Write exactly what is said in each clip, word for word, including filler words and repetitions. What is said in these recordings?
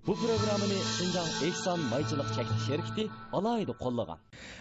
بۇ پروگراممىنى شىنجاڭ ئېھسان مايچىلىق چەكلىك شىركىتى ئالاھىدە قوللىغان.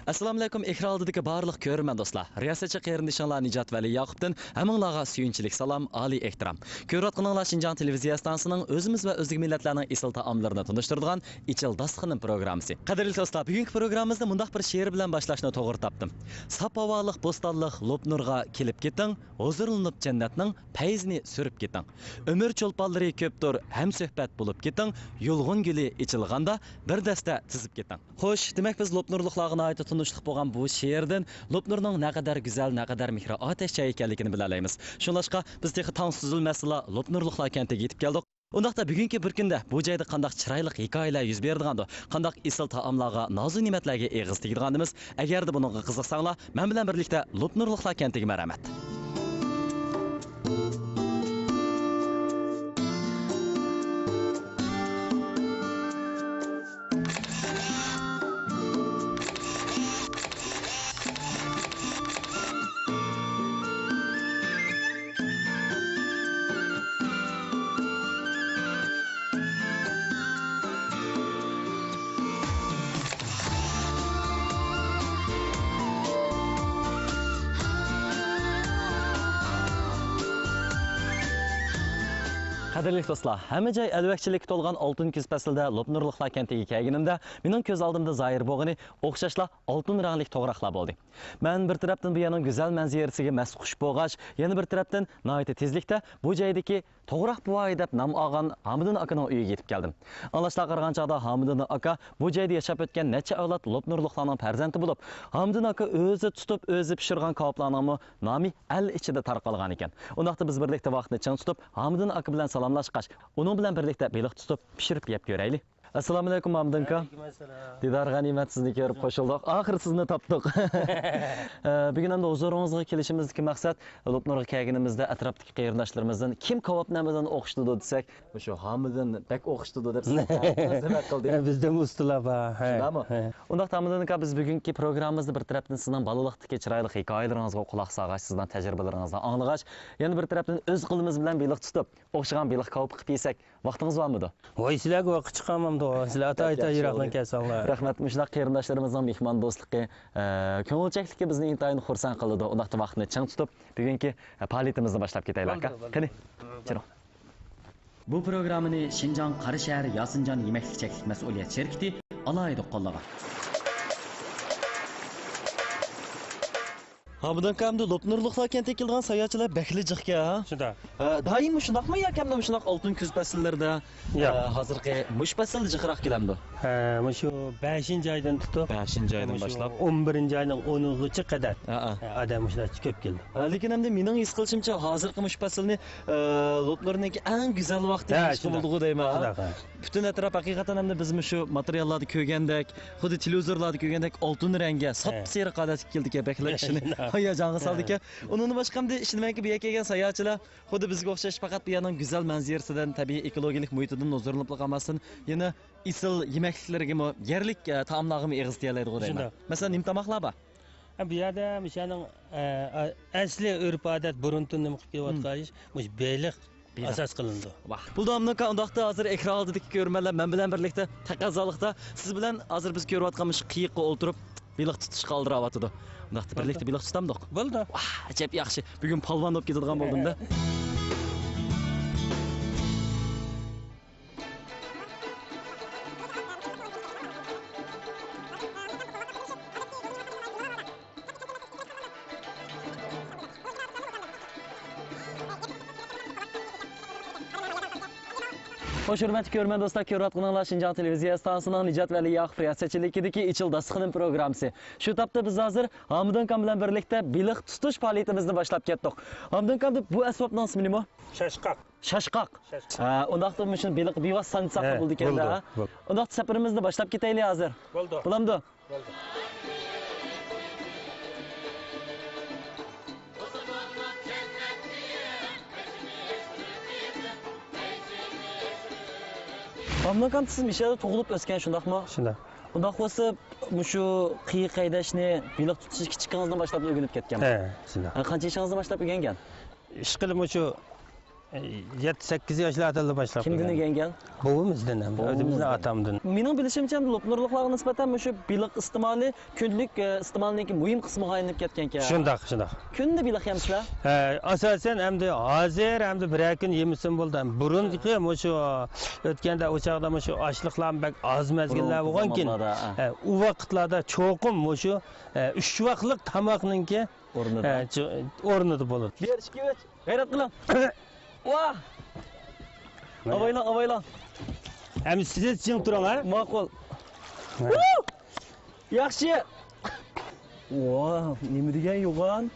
ئەسسالامۇئەلەيكۇم، ئېكران ئالدىدىكى بارلىق كۆرۈرمەن دوستلار. رىياسەتچى قېرىندىشىڭلار نىجات ۋەلى ياقۇپتىن ھەممىڭلارغا سۆيۈنچىلىك سالام، ئالىي ئېھتىرام. كۆرۈۋاتقىنىڭلار شىنجاڭ تېلېۋىزىيە ئىستانسىسىنىڭ ئۆزىمىز ۋە ئۆزگە مىللەتلەرنىڭ ئېسىل تائاملىرىنى تونۇشتۇرىدىغان ئېچىل داستىخىنىم پروگراممىسى. قەدىرلىك دوستلار، بۈگۈنكى پروگراممىمىزنى مۇنداق بىر شېئىر بىلەن باشلاشنى توغرا تاپتىم. ساپ ھاۋالىق بوستانلىق لوپنۇرغا كېلىپ كېتىڭ، ھۇزۇرلىنىپ جەننەتنىڭ پەيزىنى سۈرۈپ كېتىڭ. ئۆمۈر چولپانلىرى كۆپتۇر، ھەمسۆھبەت بولۇپ كېتىڭ، يۇلغۇن گۈلى ئېچىلغاندا بىر دەستە تىزىپ كېتىڭ. خوش، دېمەك، بىز لوپنۇرلۇقلارغا ناھايىتى تونۇشلۇق بولغان بۇ شېئىردىن لوپنۇرنىڭ نەقەدەر گۈزەل، نەقەدەر مېھرى ئاتەش جاي ئىكەنلىكىنى بىلەلەيمىز. شۇڭلاشقا، بىز تېخى تاڭسىز ئۈزۈلمەستىنلا لوپنۇرلۇقلار كەنتىگە يېتىپ كەلدۇق. ئۇنداقتا، بۈگۈنكى بىر كۈندە بۇ جايدا قانداق چىرايلىق ھېكايىلەر يۈز بېرىدىغاندۇ، قانداق ئېسىل تائاملارغا، نازۇ نېمەتلەرگە ئېغىز تېگىدىغاندىمىز؟ ئەگەردە بۇنىڭغا قىزىقساڭلار، مەن بىلەن بىرلىكتە لوپنۇرلۇقلار كەنتىگە مەرھەمەت. قەدىرلىك دوستلار، ھەممە جاي ئەلۋەكچىلىككە تولغان ئالتۇن كۈز پەسلىدە لوپنۇرلۇقلار كەنتىگە كەلگىنىمدە، مېنىڭ كۆز ئالدىمدا زاھىر بولغىنى ئوخشاشلا ئالتۇن رەڭلىك توغراقلار بولدى. مەن بىر تەرەپتىن بۇ يەرنىڭ گۈزەل مەنزىرىسىگە مەستخۇش بولغاچ، يەنە بىر تەرەپتىن ناھايىتى تېزلىكتە بۇ جايدىكى توغراق بوۋاي دەپ نام ئالغان ھامىدىن ئاكىنىڭ ئۆيىگە يېتىپ كەلدىم. ئاڭلاشلارغا قارىغان چاغدا ھامىدىن ئاكا بۇ جايدا ياشاپ ئۆتكەن نەچچە ئەۋلاد لوپنۇرلۇقلارنىڭ پەرزەنتى بولۇپ، ھامىدىن ئاكا ئۆزى تۇتۇپ، ئۆزى پىشۇرغان كاۋاپلارنىڭمۇ نامى ئەل ئىچىدە تارقالغان ئىكەن. ئۇنداقتا بىز بىرلىكتە ۋاقىتنى چىڭ تۇتۇپ، ھامىدىن ئاكا بىلەن سالاملاشقاچ، ئۇنىڭ بىلەن بىرلىكتە بېلىق تۇتۇپ، پىشۇرۇپ يەپ كۆرەيلى. ئەسسالامۇئەلەيكۇم، ھامىدىن ئاكا. ۋەئەلەيكۇم ئەسسالام. دىدار غەنىيمەت، سىزنى كۆرۈپ قوشۇلدۇق. ئاخىرى سىزنى تاپتۇق. ئە، بۈگۈن ئەمدى ھۇزۇرىڭىزغا كېلىشىمىزدىكى مەقسەت، لوپنۇرغا كەلگىنىمىزدە ئەتراپتىكى قېرىنداشلىرىمىزدىن كىم كاۋاپنى ھەممىدىن ئوخشىتىدۇ دېسەك، مۇشۇ ھامىدىن بەك ئوخشىتىدۇ دەپ سىزنى دەۋەت قىلدى. ھە، بىزدە ئۇستىلار بار. ھە، شۇنداقمۇ؟ ھە. ئۇنداقتا ھامىدىن ئاكا، بىز بۈگۈنكى پروگراممىمىزدا بىر تەرەپتىن سىزنىڭ بالىلىقتىكى چىرايلىق ھېكايىلىرىڭىزغا قۇلاق سالغاچ، سىزنىڭ تەجرىبىلىرىڭىزنى ئاڭلىغاچ، يەنە بىر تەرەپتىن ئۆز قولىمىز بىلەن بېلىق تۇتۇپ، ئوخشىغان بېلىق كاۋىپى قىلىپ يېسەك، ۋاقتىڭىز بارمىدۇ؟ ۋاي، سىلەرگە ۋاقىت چىقارمامدۇ؟ سىلەر ئاتا-، ئاتا يىراقتىن كەلسەڭلار. رەھمەت، مۇشۇنداق قېرىنداشلىرىمىزنىڭ مېھماندوستلۇقى، ئە، كۆڭۈلچەكلىكى بىزنى ئىنتايىن خۇرسەن قىلىدۇ. ئۇنداقتا ۋاقىتنى چىڭ تۇتۇپ، بۈگۈنكى، ئە، پائالىيىتىمىزنى باشلاپ كېتەيلى، ئاكا. بولدى، بولدى. قېنى، چىرىڭ. بۇ پروگراممىنى شىنجاڭ قاراشەھەر ياسىنجان يېمەكلىك چەكلىك مەسئۇلىيەت شىركىتى ئالاھىدە قوللىغان. ھامىدىن ئاكا، ئەمدى لوپنۇرلۇقلار كەنتىگە كېلىدىغان ساياھەتچىلەر بەكلا جىقكەن، ھە؟ شۇنداق. ئە، دائىم مۇشۇنداقمۇ ياكى ئەمدى مۇشۇنداق ئالتۇن كۈز پەسىللىرىدە، ياق. ئە، ھازىرقى مۇشۇ پەسىلدە جىقراق كېلەمدۇ؟ ھە، مۇشۇ بەشىنچى ئايدىن تۇتۇپ، بەشىنچى ئايدىن مۇشۇ باشلاپ. ئون بىرىنچى ئاينىڭ ئونىغىچە قەدەر، ھە، ھە. ئە، ئادەم مۇشۇنداق كۆپ كېلىدۇ. ئە، لېكىن ئەمدى مېنىڭ ھېس قىلىشىمچە، ھازىرقى مۇشۇ پەسىلنى، ئە، لوپنۇرنىڭكى ئەڭ گۈزەل ۋاقتى ھە، دېيىشكە شۇنداق. بولىدىغۇ دەيمەن، ھە؟ شۇنداق، ھە. پۈتۈن ئەتراپ ھەقىقەتەن ئەمدى بىز مۇشۇ ماتېرىياللاردا كۆرگەندەك، خۇددى تېلېۋىزورلاردا كۆرگەندەك ئالتۇن رەڭگە، ھە. ساپسېرىق ھالەتكە كېلىدىكەن، بەكلا كىشىنى ھاياجانغا سالىدىكەن. ئۇنىڭدىن باشقا ئەمدى ئىشىنىمەنكى، بۇ يەرگە كەلگەن ساياھەتچىلەر خۇددى بىزگە ئوخشاش پەقەت بۇ يەرنىڭ گۈزەل مەنزىرىسىدىن، تەبىئىي ئېكولوگىيەلىك مۇھىتىدىن ھۇزۇرلىنىپلا قالماستىن، يەنە ئېسىل يېمەكلىكلىرىگىمۇ، يەرلىك، ئە، تائاملارغىمۇ ئېغىز تىكەلەيدىغۇ دەيمەن. شۇنداق. مەسىلەن، نېمە تاماقلار بار؟ ھە، بۇ يەردە مۇشۇنىڭ، ئە، ئە، ئەسلى ئۆرپ-ئادەت بۇرۇندىن نېمە قىلىپ كېلىۋاتقان ئىش، مۇشۇ بېلىق بېلىق. ئاساس قىلىنىدۇ. ۋاھ. بولدى، ئامىدىن ئاكا، ئۇنداقتا ھازىر ئېكران ئالدىدىكى كۆرۈرمەنلەر مەن بىلەن بىرلىكتە تەقەززالىقتا سىز بىلەن ھازىر بىز كۆرۈۋاتقان مۇشۇ قېيىققا ئولتۇرۇپ بېلىق تۇتۇشقا ئالدىراۋاتىدۇ. ئۇنداقتا بىرلىكتە بولدى. بېلىق تۇتامدۇق؟ بولدى. ۋاھ، ئەجەب ياخشى. بۈگۈن پالۋان بولۇپ كېتىدىغان بولدۇم-دە. خوش، ھۆرمەتلىك كۆرۈرمەن دوستلار، كۆرۈۋاتقىنىڭلار شىنجاڭ تېلېۋىزىيە ئىستانسىسىنىڭ نىجات ۋەلى ياقۇپ رىياسەتچىلىكىدىكى ئېچىل داستىخىنىم پروگراممىسى. شۇ تاپتا بىز ھازىر ھامىدۇن ئاكام بىلەن بىرلىكتە بېلىق تۇتۇش پائالىيىتىمىزنى باشلاپ كەتتۇق. ھامىدۇن ئاكام، بۇ ئەسۋابنىڭ ئىسمى نېمە؟ شاشقاق. شاشقاق. شاشقاق. ھە، ئۇنداقتا مۇشۇنى بېلىققا بىۋاسىتە سانىساق ھە، بولىدىكەن-دە. بولىدۇ، بولىدۇ. ئۇنداقتا سەپىرىمىزنى باشلاپ كېتەيلى ھازىر. بولىدۇ. بولامدۇ؟ بولدى. ئابلىكام، سىز مۇشۇ يەردە تۇغۇلۇپ ئۆسكەن، شۇنداقمۇ؟ شۇنداق. ئۇنداق بولسا، مۇشۇ قېيىق ھەيدەشنى، بېلىق تۇتۇشنى كىچىكىڭىزدىن باشلاپ ئۆگىنىپ كەتكەنمۇ؟ ھە، شۇنداق. ھە، قانچە يېشىڭىزدىن باشلاپ ئۆگەنگەن؟ ئىشقىلىپ مۇشۇ، ئە، يەتتە، سەككىز ياشلاردىنلا باشلاپ كىمدىن ئۆگەندىڭىز؟ ئۆگەنگەن؟ بوۋىمىزدىن ھەم، بوۋىڭىزدىن. ئۆزىمىزنىڭ ئاتامدىن. مېنىڭ بىلىشىمچە، ھەم لوپنۇرلۇقلارغا نىسبەتەن مۇشۇ بېلىق ئىستېمالى كۈندىلىك، ئە، ئىستېمالنىڭكى مۇھىم قىسمىغا ئايلىنىپ كەتكەنكەن. شۇنداق، شۇنداق. كۈندە بېلىق يەمسىلەر؟ ھە، ئاساسەن ئەمدى ھازىر، ئەمدى بىرەر كۈن يېمىسىمۇ بولىدۇ. بۇرۇنقى مۇشۇ ئۆتكەندە ئۇ چاغدا مۇشۇ ئاشلىقلارمۇ بەك ئاز مەزگىللەر بۇرۇنقى بولغانكىن، زامانلاردا، ھە. ھە، ئۇ ۋاقىتلاردا چوقۇم مۇشۇ، ئە، ئۈچ ۋاقلىق تاماقنىڭكى ئورنىدا. ھە، چو-، ئورنىدا بولىدۇ. بىر، ئىككى، ئۈچ. غەيرەت قىلىڭ. ۋاھ! ئاۋايلاڭ، ئاۋايلاڭ. ئەمدى سىز جىڭ تۇرۇڭ، ھە؟ ماقۇل. ھە. ۋۇ! ياخشى. ۋاھ، نېمە دېگەن يوغان.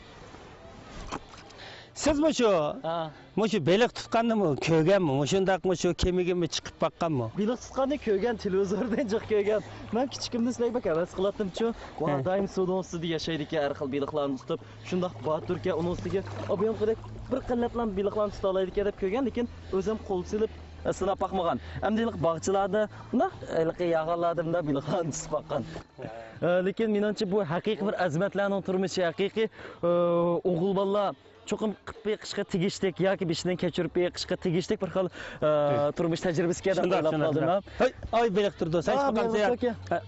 سىزمۇ شۇ، ھە. مۇشۇ بېلىق تۇتقاننىمۇ كۆرگەنمۇ؟ مۇشۇنداق مۇشۇ كېمىگىمۇ چىقىپ باققانمۇ؟ بېلىق تۇتقاننى كۆرگەن، تېلېۋىزوردىن جىق كۆرگەن. مەن كىچىكىمدىن سىلەرگە بەك ھەۋەس قىلاتتىمچۇ. ۋاھ، ھە. دائىم سۇنىڭ ئۈستىدە ياشايدىكەن، ھەر خىل بېلىقلارنى تۇتۇپ. شۇنداق باتۇركەن، ئۇنىڭ ئۈستىگە ئابىيامقىدەك بىر قەللەپلا بېلىقلارنى تۇتالايدىكەن دەپ كۆرگەن، لېكىن ئۆزۈم قول سېلىپ، ئە، سىناپ باقمىغان. ئەمدى ھېلىقى باغچىلاردا، مۇنداق ھېلىقى ياغانلاردا مۇنداق بېلىقلارنى تۇتۇپ باققان. ئە، لېكىن مېنىڭچە بۇ ھەقىقىي بىر ئەزىمەتلەرنىڭ تۇرمۇشى، ھەقىقىي، ئە، ئوغۇل بالىلار چوقۇم قىلىپ بېقىشقا تېگىشلىك ياكى بېشىدىن كەچۈرۈپ بېقىشقا تېگىشلىك بىر خىل، ئە، تۇرمۇش تەجرىبىسىكەن دەپ ئويلاپ قالدىم. ھەي، ئاي، بېلىق تۇرىدۇ. سەن چىقىپ قالمىسا.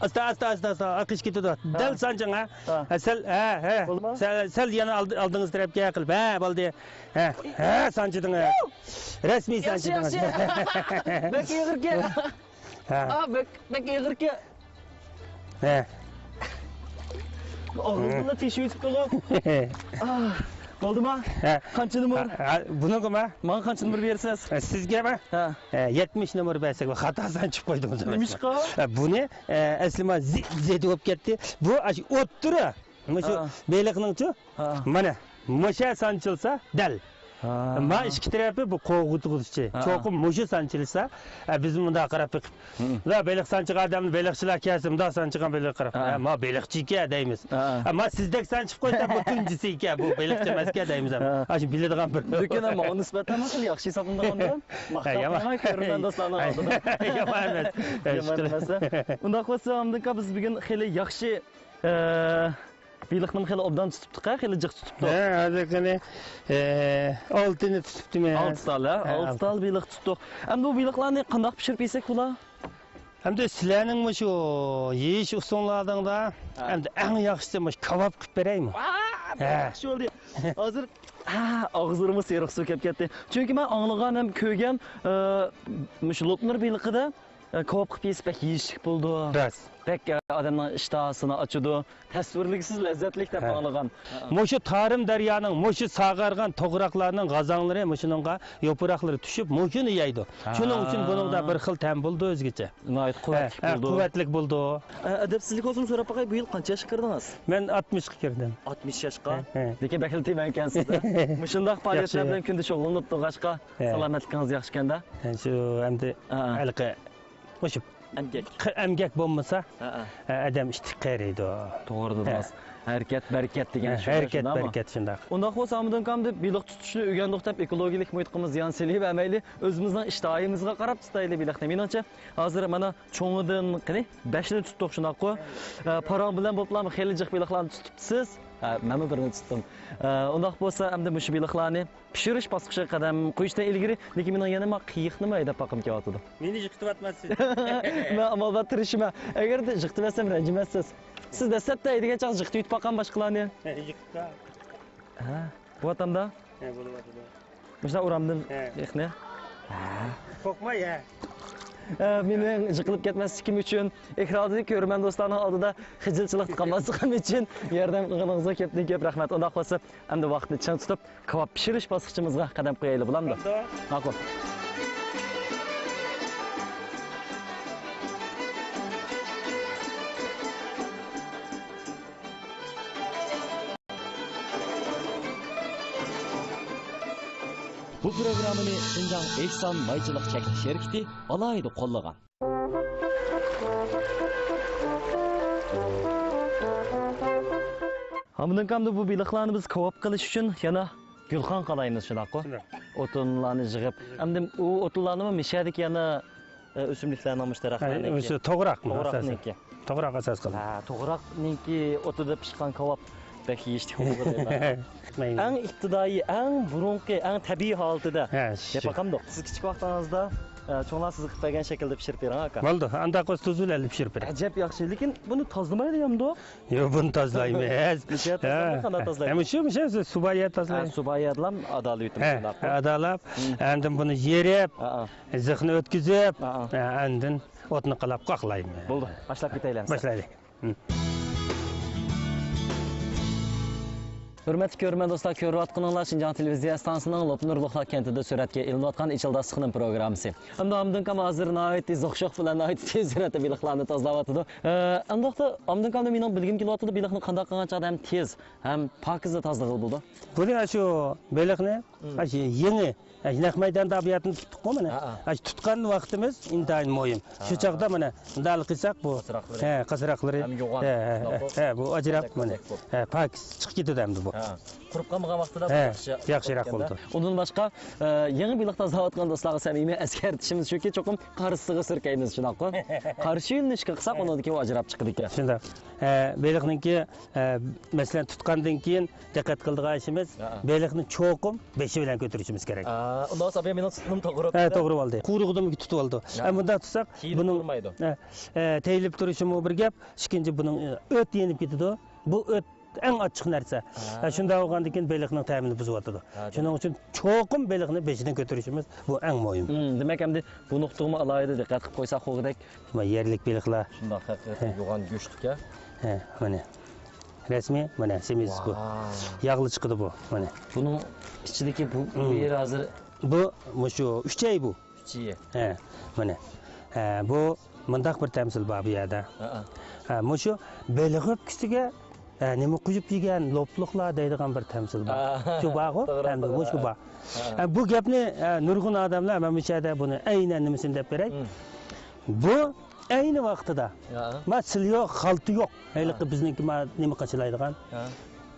ئاستا، ئاستا، ئاستا، ئاستا، ئاقىش كېتىدۇ. دەل سانچىڭ، ھە. ھە، سەل، ھە، ھە. سەل، سەل يەنە ئالدى-، ئالدىڭىز تەرەپكە قىلىپ. ھە، بولدى. ھە، ھە، سانچىدىڭىز. رەسمىي سانچىدىڭىز. ياخشى، ياخشى. بەك ئېغىركەن. ھە. ئا، بەك، بەك ئېغىركەن. ھە. ئاغزىمدا تېشىۋېتىپتىغۇ. ئا، بولدىما؟ ھە. قانچە نومۇر؟ ھە، ھە، بۇنىڭغىما؟ ماڭا قانچە نومۇر بېرىسىز؟ ھە، سىزگەما؟ ھە. ھە، يەتمىش نومۇر بەرسەك، خاتا سانچىپ قويدۇم. نېمىشقا؟ ھە، بۇنى، ئە، ئەسلى ما زى-، زېدە بولۇپ كەتتى. بۇ ئاشۇ ئوتتۇرا. مۇشۇ ھە. بېلىقنىڭچۇ؟ ھە. مانا، مۇشۇ سانچىلسا دەل. ھە. ما ئىككى تەرەپى بۇ قوغۇتقۇچى. ھە. چوقۇم مۇشۇ سانچىلسا، ئە، بىز مۇنداق قاراپ بېقىپ. ھە. لا، بېلىق سانچىغان ئادەمنى بېلىقچىلار كەلسە، مۇنداق سانچىغان بېلىق قاراپ. ھە. ھە، ما بېلىقچىكەن دەيمىز. ھە. ئە، ما سىزدەك سانچىپ قويسا، بۇ تۇنجىسىكەن، بۇ بېلىقچى ئەمەسكەن دەيمىز ھەم. ھە. ئاشۇ بىلىدىغان بىر. لېكىن ماڭا نىسبەتەن خېلى ياخشى ھېسابلىنىدىغان. ھە، يامان. ماختاپ قويماي، كۆرۈرمەن دوستلارنىڭ ئالدىدا. يامان ئەمەس. يامان ئەمەس. ئۇنداق بولسا، ئابدۇكا، بىز بۈگۈن خېلى ياخشى ئە، بېلىقنىمۇ خېلى ئوبدان تۇتۇپتۇق-ھە، خېلى جىق تۇتۇپتۇق. ھە، ھازىر قېنى، ئە، ئالتىنى تۇتۇپتىمەن. ئالتە تال، ھە؟ ھە، ئالتە ئالتە. تال بېلىق تۇتتۇق. ئەمدى بۇ بېلىقلارنى قانداق پىشۇرۇپ يېسەك بولا؟ ئەمدى سىلەرنىڭ مۇشۇ يېيىش ئۇسۇلۇڭلاردىڭدا، ھە. ئەمدى ئەڭ ياخشىسى مۇشۇ كاۋاپ قىلىپ بېرەيمۇ؟ ۋاھ، ھە. ياخشى بولدى. ھازىر، ھە، ئاغزىمغا سېرىق سۇ كېلىپ كەتتى. چۈنكى مەن ئاڭلىغان ھەم كۆرگەن، ئە، مۇشۇ لوپنۇر بېلىقىدا ئە، كاۋاپ قىلىپ يېسە بەك يېيىشلىك بولىدۇ. راست. بەك، ئە، ئادەمنىڭ ئىشتىھاسىنى ئاچىدۇ. تەسۋىرلىگۈسىز لەززەتلىك دەپ ھە. ئاڭلىغان. مۇشۇ تارىم دەريانىڭ مۇشۇ ساغارغان توغراقلارنىڭ غازاڭلىرى مۇشۇنىڭغا يوپۇراقلىرى چۈشۈپ، مۇشۇنى يەيدۇ. ھە. شۇنىڭ ئۈچۈن بۇنىڭدا بىر خىل تەم بولىدۇ ئۆزگىچە. ناھايىتى ھە، قۇۋۋەتلىك ھە، بولىدۇ. قۇۋۋەتلىك بولىدۇ. ئە، ئەدەپسىزلىك بولسىمۇ سوراپ باقاي، بۇ يىل قانچە ياشقا كىردىڭىز؟ مەن ئاتمىشقا كىردىم. ئاتمىش ياشقا؟ ھە، ھە. لېكىن بەك خېلى تېمەنكەنسىز-دە. مۇشۇنداق پائالىيەتلەر ياخشى. بىلەن كۈندە شۇغۇللىنىپ تۇرغاچقا، ھە. سالامەتلىكىڭىز ياخشىكەن-دە. ھە، شۇ ئەمدى ھە. ھېلىقى مۇشۇ ئەمگەك. قى-، ئەمگەك بولمىسا، ھە، ھە. ھە، ئادەم ئىتتىك قېرىيدۇ. توغرا دېدىڭىز. ھە. ھەرىكەت، بەرىكەت دېگەن ھە، شۇ، ھەرىكەت، شۇنداقمۇ؟ بەرىكەت شۇنداق. ئۇنداق بولسا، ئامىدىن ئاكام دەپ بېلىق تۇتۇشنى ئۆگەندۇق دەپ، ئېكولوگىيەلىك مۇھىتقىمۇ زىيان سېلىۋەرمەيلى، ئۆزىمىزنىڭ ئىشتىھايىمىزغا قاراپ تۇتايلى بېلىقنى. مېنىڭچە، ھازىر مانا چوڭىدىن، قېنى، بەشنى تۇتتۇق، شۇنداققۇ؟ ئە، پاراڭ بىلەن بولۇپلا خېلى جىق بېلىقلارنى تۇتۇپسىز. ئە، مەنمۇ بىرنى تۇتتۇم. ئە، ئۇنداق بولسا، ئەمدى مۇشۇ بېلىقلارنى پىشۇرۇش باسقۇچىغا قەدەم قويۇشتىن ئىلگىرى، لېكىن مېنىڭ يەنە ما قېيىقنىمۇ ھەيدەپ باققۇم كېلىۋاتىدۇ. مېنى يىقىتىۋاتماسسىز. مەن ئامال بار تىرىشىمەن. ئەگەردە يىقىتىۋەتسەم رەنجىمەسسىز. سىز دەسلەپتە ھەيدىگەن چاغ يىقىتىۋېتىپ باققان باشقىلارنى. يىقىتقان. ھە، بولۇۋاتامدا؟ ھە، بولۇۋاتىدۇ. مۇشۇنداق ئۇرامدىن ھە. يىقنى. ھە. قورقماي، ھە. ئە، مېنىڭ يىقىلىپ كەتمەسلىكىم ئۈچۈن، ئېكران ئالدىدىكى كۆرۈرمەن دوستلارنىڭ ئالدىدا خىجىلچىلىقتا قالماسلىقىم ئۈچۈن ياردەم قىلغىنىڭىزغا كۆپتىن كۆپ رەھمەت. ئۇنداق بولسا، ئەمدى ۋاقىتنى چىڭ تۇتۇپ، كاۋاپ پىشۇرۇش باسقۇچىمىزغا قەدەم قويايلى، بولامدۇ؟ بولىدۇ. ماقۇل. بۇ پروگراممىنى شىنجاڭ ئېھسان مايچىلىق چەكلىك شىركىتى ئالاھىدە قوللىغان. ھامىدىن ئاكا، بۇ بېلىقلارنى بىز كاۋاپ قىلىش ئۈچۈن يەنە گۈلخان قالايمىز، شۇنداققۇ؟ شۇنداق. ئوتۇنلارنى يىغىپ، ئەمدى ئۇ ئوتۇنلارنىمۇ مىشەدىكى يەنە ئە، ئۆسۈملۈكلەرنىڭ مۇشۇ ھە، دەرەخلەرنىڭكى. ئۆسۈ-، توغراق بۇنىڭ ئاساسى. توغراقنىڭكى. توغراق ئاساس قىلىدۇ. ھە، توغراقنىڭكى ئوتىدا پىشقان كاۋاپ بەك يېيىشلىك بولىدۇ. ئەڭ ئىپتىدائىي، ئەڭ بۇرۇنقى، ئەڭ تەبىئىي ھالىتىدە ھە، دەپ شۇ. باقامدۇق. سىز كىچىك ۋاقتىڭىزدا، ئە، چوڭلار سىزگە قىلىپ بەرگەن شەكىلدە پىشۇرۇپ بېرىڭ، ئاكا. بولدى، ئانداق بولسا تۇز بىلەن پىشۇرۇپ بېرىڭ. ئەجەب ياخشى، لېكىن بۇنى تازىلىمايدۇ يامدۇ؟ يوق، بۇنى تازىلايمىز. نېمە تازىلايدۇ؟ ھە، مۇشۇ، مۇشۇ سۇبايا تازىلايمىز. ھە، سۇبايا بىلەن ئادالاپ ئۆتىمىز، ھە، شۇنداقمۇ؟ ئادالاپ، ھىم. ئاندىن بۇنى يېرىپ، ھە، ھە. زىخنى ئۆتكۈزۈپ، ھە، ھە. ئاندىن ئوتنى قالاپ قاقلايمىز. بولدى، باشلاپ كېتەيلى ئەمسە. باشلايلى. ھىم. ھۆرمەتلىك كۆرۈرمەن دوستلار، كۆرۈۋاتقىنىڭلار شىنجاڭ تېلېۋىزىيە ئىستانسىسىنىڭ لوپنۇر لوخلا كەنتىدە سۈرەتكە ئېلىنىۋاتقان ئىچىلداس سىخنىم پروگراممىسى. ئەمدى ئامىدىن ئاكام ھازىر ناھايىتى زوق-شوق بىلەن ناھايىتى تېز سۈرئەتتە بېلىقلارنى تازىلاۋاتىدۇ. ئە، ئەمدى ۋاقىتتا ئامىدىن ئاكامدىن مېنىڭ بىلگۈم كېلىۋاتىدۇ، بېلىقنى قانداق قىلغان چاغدا ھەم تېز، ھەم پاكىز تازىلىغىلى بولىدۇ؟ بۇنى ئاشۇ بېلىقنى، مم. ئاشۇ يېڭى، ئاشۇ نەق مەيداندا بۇ يەردىن تۇتتۇققۇ مانا. ھە، ھە. ئاشۇ تۇتقان ۋاقتىمىز ئىنتايىن مۇھىم. ھە. شۇ چاغدا مانا مۇنداق قىلساق بۇ، قاسراقلىرى. ھە، قاسراقلىرى. ھەم يوغان. ھە، ھە، ھە، بۇ ئاجراپ مانا. ھە، پاكىز چىقىپ كېتىدۇ ئەمدى بۇ. ھە. قۇرۇپ قالمىغان ۋاقتىدا ھە، ياخشى، ياخشىراق بولىدۇ. ئۇنىڭدىن باشقا، ئە، يېڭى بېلىق تازىلاۋاتقان دوستلارغا سەمىمىي ئەسكەرتىشىمىز شۇكى، چوقۇم قارشىسىغا سۈركەيمىز، شۇنداققۇ؟ قارشى يۆنىلىشكە قىلساق، ئۇنىڭدىن كېيىن ئۇ ئاجراپ چىقىدىكەن. شۇنداق. ئە، بېلىقنىڭكى، ئە، مەسىلەن، تۇتقاندىن كېيىن دىققەت قىلىدىغان ئىشىمىز، ھە. بېلىقنى چوقۇم بېشى بىلەن كۆتۈرۈشىمىز كېرەك. ئا، ئۇنداق بولسا ئاباي مېنىڭ سىخنىم توغرا ھە، بولدى. توغرا بولدى. قۇيرۇقىدىن تۇتۇپ ئالدى. ھە. ئە، مۇنداق تۇتساق، كېيىن بۇنىڭ تۇرمايدۇ. ئە، ئە، تېيىلىپ تۇرۇشىمۇ بىر گەپ. ئىككىنچى، بۇنىڭ، ئە، ئۆت يېنىپ كېتىدۇ. بۇ ئۆت ئەڭ ئاچچىق نەرسە. ھە. ھە، شۇنداق بولغاندىن كېيىن بېلىقنىڭ تەمىنى بۇزۇۋاتىدۇ. ھە، شۇنىڭ ئۈچۈن چوقۇم بېلىقنى بېشىدىن كۆتۈرۈشىمىز، بۇ ئەڭ مۇھىم. ھىم، دېمەك، ئەمدى بۇ نۇقتىغىمۇ ئالاھىدە دىققەت قىلىپ قويساق بولغۇدەك. مانا يەرلىك بېلىقلار. شۇنداق، ھەقىقەتەن ھە. يوغان گۆشلۈك ھە. ھە، مانا. رەسمىي، مانا، سېمىز بۇ. ۋاي. ياغلىق چىقىدۇ بۇ، مانا. بۇنىڭ ئىچىدىكى بۇ، بۇ ھىم. يېرى ھازىر. بۇ، مۇشۇ ئۈچەي بۇ. ئۈچەي. ھە، مانا. ھە، بۇ مۇنداق بىر تەمسىل بار بۇ يەردە. ھە، ھە. ھە، مۇشۇ بېلىق ئۆپكىسىگە، ھە، نېمە قويۇپ يېگەن لوپلۇقلار دەيدىغان بىر تەمسىل بار. ھە. شۇ بارغۇ؟ توغرا، ئەمدى توغرا. مۇشۇ بار. ھە. ھە، بۇ گەپنى، ھە، نۇرغۇن ئادەملەر، مەن مۇشۇ يەردە بۇنى ئەينەن نېمىسىنى دەپ بېرەي. ھىم. بۇ ئەينى ۋاقتىدا، ھە. ما سىلى يوق، خالتا يوق. ھېلىقى ھە. بىزنىڭكى ما نېمە قاچىلايدىغان. ھە.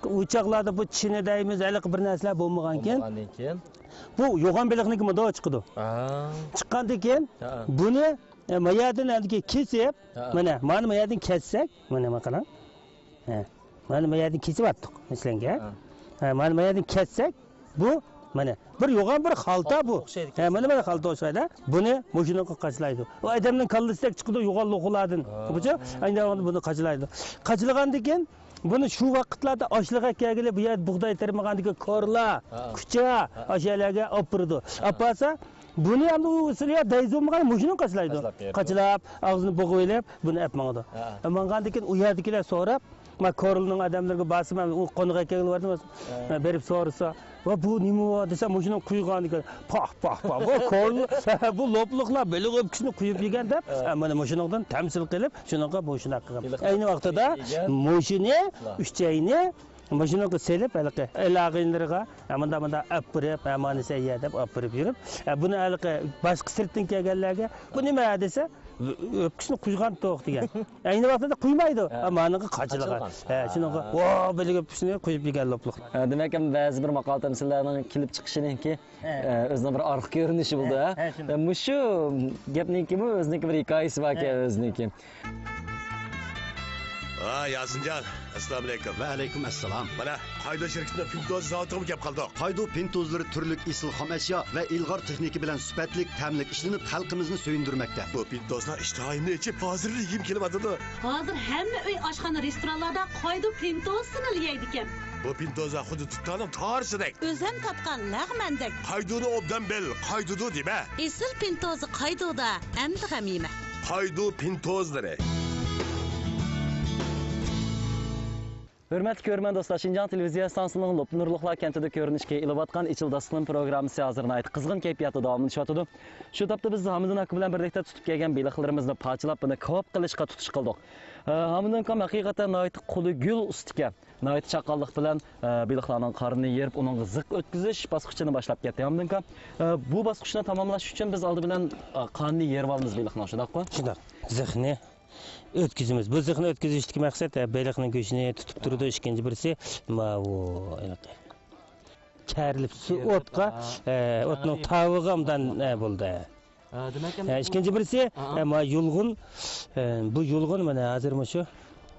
ئۇ چاغلاردا بۇ چىنە دەيمىز، ھېلىقى بىر نەرسىلەر بولمىغانكەن. بولمىغاندىن كېيىن. بۇ يوغان بېلىقنىڭكى مۇنداق چىقىدۇ. ھە. چىققاندىن كېيىن ھە. بۇنى، ئە، ما يەردىن ئەمدىكى كېسىپ، ھە. مانا، مانا ما يەردىن كەسسەك، مانا، ما قاراڭ. ھە. مانا ما يەردىن كېسىۋەتتۇق، مەسىلەنگە. ھە. ھە، مانا ما يەردىن كەسسەك، بۇ، مانا، بىر يوغان بىر خالتا بۇ. ئوخشايدۇ. ھە، مانا، مانا خالتا ئوخشايدۇ. بۇنى مۇشۇنىڭغا قاچىلايدۇ. ئۇ ئادەمنىڭ كاللىسىدەك چىقىدۇ، يوغان لوخۇلادىن. ھە. بۇچۇ، ئەينى ۋاقىتتا بۇنى قاچىلايدۇ. قاچىلىغاندىن كېيىن، بۇنى شۇ ۋاقىتلاردا ئاشلىق ئەكەلگىلى بۇ يەردە بۇغداي تېرىمىغاندىكى كورلا، ھە. كۇچا، ھە. ئاشۇ يەرلەرگە ئاپىرىدۇ. ھە. ئاپارسا، بۇنى ئەمدى ئۇ ئۇسۇلى يا دەيزۇمىغان مۇشۇنى قاچىلايدۇ. قاچىلاپ بېرىدۇ. قاچىلاپ، ئاغزىنى بوغۇۋېلىپ، بۇنى ئەپ ماڭىدۇ. ھە. ئە، ماڭغاندىن كېيىن ئۇ يەردىكىلەر سوراپ، ما كورلىنىڭ ئادەملىرىگە بارسا، مەن ئۇ قوناق ئەكەلگىلى باردىم. ھە. مەن بېرىپ سورىسا، ۋا بۇ نېمە بۇ دېسە، مۇشۇنىڭ قۇيغانىكەن. پاھ، پاھ، پاھ. بۇ كورلا، بۇ لوپلۇقلار بېلىق ئۆپكىسىنى قۇيۇپ يېگەن دەپ، ھە. ھە، مانا مۇشۇنىڭدىن تەمسىل قىلىپ، شۇنىڭغا مۇشۇنداق قىلغان. ئەينى ۋاقتىدا مۇشۇنى، ئۈچەينى، مۇشۇنىڭغا سېلىپ، ھېلىقى ئەل-ئاغىنىلىرىغا، ھە، مۇنداق، مۇنداق ئاپىرىپ، ھە، مانا سەن يە دەپ ئاپىرىپ يۈرۈپ، ھە، بۇنى ھېلىقى باشقا سىرتتىن كەلگەنلەرگە، بۇ نېمە دېسە، ئۆپكىسىنى قۇيغان توق دېگەن. ئەينى ۋاقتىدا قۇيمايدۇ. ھە. ئەمما ئانىڭغا قاچىلىغان. قاچىلىغان. ھە، شۇنىڭغا، ھە. ۋا، بېلىق ئۆپكىسىنى قۇيۇپ يېگەن لوپلۇق. ھە، دېمەك، ھەم بەزى بىر ماقال تەمسىللەرنىڭ كېلىپ چىقىشىنىڭكى، ھە. ئە، ئۆزىنىڭ بىر ئارقا كۆرۈنۈشى بولىدۇ، ھە، ھە؟ ھە، شۇنداق. مۇشۇ گەپنىڭكىمۇ ئۆزىنىڭكى بىر ھېكايىسى باركەن، ھە. ئۆزىنىڭكى. ھا، ياسىنجان، ئەسسالامۇ ئەلەيكۇم. ۋەئەلەيكۇم ئەسسالام. مانا، قايدو شىركىتىنىڭ پىنتوز زاۋۇتىغىمۇ كەپ قالدۇق. قايدو پىنتوزلىرى تۈرلۈك ئېسىل خام ئەشيا ۋە ئىلغار تېخنىكا بىلەن سۈپەتلىك، تەملىك ئىشلىنىپ، خەلقىمىزنى سۆيۈندۈرمەكتە. بۇ پىنتوزلار ئىشتىھايىمنى ئېچىپ، ھازىرلا يېگۈم كېلىۋاتىدۇ. ھازىر ھەممە ئۆي ئاشخانا، رېستورانلاردا قايدو پىنتوزىنىلا يەيدىكەن. بۇ پىنتوزلار خۇددى دۇتارنىڭ تارىسىدەك. ئۆزۈم تارتقان لەغمەندەك. قايدونى ئوبدان بىل، قايدىدۇ دېمە. ئېسىل پىنتوزى قايدودا، ئەمدى غەم يېمە. قايدو پىنتوزلىرى. ھۆرمەتلىك كۆرۈرمەن دوستلار، شىنجاڭ تېلېۋىزىيە ئىستانسىسىنىڭ لوپنۇرلۇقلار كەنتىدە كۆرۈنۈشكە ئېلىۋاتقان ئېچىل داستىلىم پروگراممىسى ھازىر ناھايىتى قىزغىن كەيپىياتتا داۋاملىشىۋاتىدۇ. شۇ تاپتا بىز ھامىدۇن ئاكا بىلەن بىرلىكتە تۇتۇپ كەلگەن بېلىقلىرىمىزنى پارچىلاپ، بۇنى كاۋاپ قىلىشقا تۇتۇش قىلدۇق. ئە، ھامىدۇن ئاكام ھەقىقەتەن ناھايىتى قولى گۈل ئۇستا ئىكەن. ناھايىتى چاققانلىق بىلەن، ئە، بېلىقلارنىڭ قارنىنى يېرىپ، ئۇنىڭغا زىق ئۆتكۈزۈش باسقۇچىنى باشلاپ كەتتى. ھامىدۇن ئاكا، ئە، بۇ باسقۇچنى تاماملاش ئۈچۈن بىز ئالدى بىلەن، ئە، قارنىنى يېرىۋالىمىز بېلىقنىڭ، شۇنداققۇ؟ شۇنداق. زىقنى ئۆتكۈزىمىز. بۇ زىخنى ئۆتكۈزۈشتىكى مەقسەت، ھە، بېلىقنىڭ گۆشىنى تۇتۇپ تۇرىدۇ. ئىككىنچى بىرسى، ماۋۇ، ھېلىقى، كەرىلىپ سۇ ئوتقا، ھە، ئوتنىڭ تاۋىغا ئوبدان، ھە، بولدى. ھە، دېمەك، ھە، ئىككىنچى بىرسى، ھە، ما يۇلغۇن، ھە، بۇ يۇلغۇن مانا ھازىر مۇشۇ،